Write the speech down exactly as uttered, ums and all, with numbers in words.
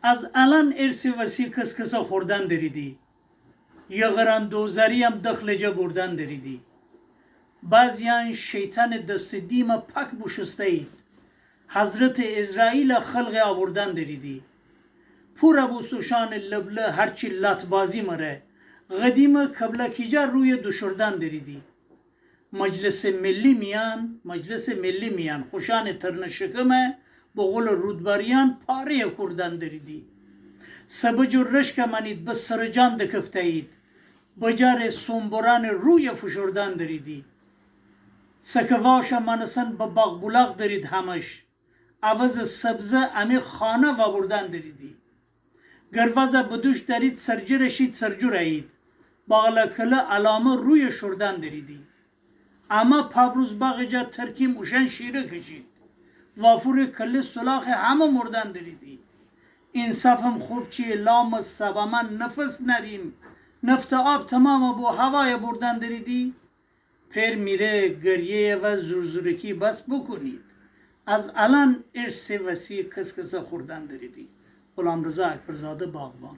از الأن ارثٚ وسی کس‌کسه خوردن دریدی. یغرأن دوزری‌یم دخلٚ جا بردن دریدی. بعضی‌یأن شیطانٚ دستٚ دیمه پاک بوشوسته‌یید. حضرتٚ عزرائیله خلقٚ آوردن دریدی. پورَ بوست اوشأنٚ لبله هرچی لات‌بازی مره، قدیمٚ کبلکیجا رویَ دوشوردن دریدی. مجلسٚ ملی میأن، مجلسٚ ملی میأن خوشأنٚ ترنه شکمه به قولٚ رودباری‌یأن پاره‌یَ کوردن دریدی. سبج و رشکَ مأنید به سرٚ جان دکفته‌یید. بجارٚ سومبرأنٚ رویَ فوشوردن دریدی. سکه واشَ مأنستن به باغ بولاغ درید همش. عوضٚ سبزه امی خانه وأبردن دریدی. گروازَ بدوش دأرید سرجرَ شید سرجورَ ایید. باغله‌کله علامه رویَ شوردن دریدی. اما پابروز باغٚ جا ترکیم اوشأن شیره کشید. وافورٚ کله سولاخٚ همه مردن دریدی. انصافم خوب چیه لامٚ سبامأن نفس نأریم. نفت آب تمامَ بو هوایَ بردن دریدی. پئر میره گریه‌یَ و زورزورکی بس بوکونید. از الأن ارثٚ وسی کس‌کسه خوردن دریدی. غلامرضا اکبرزاده، باغبان.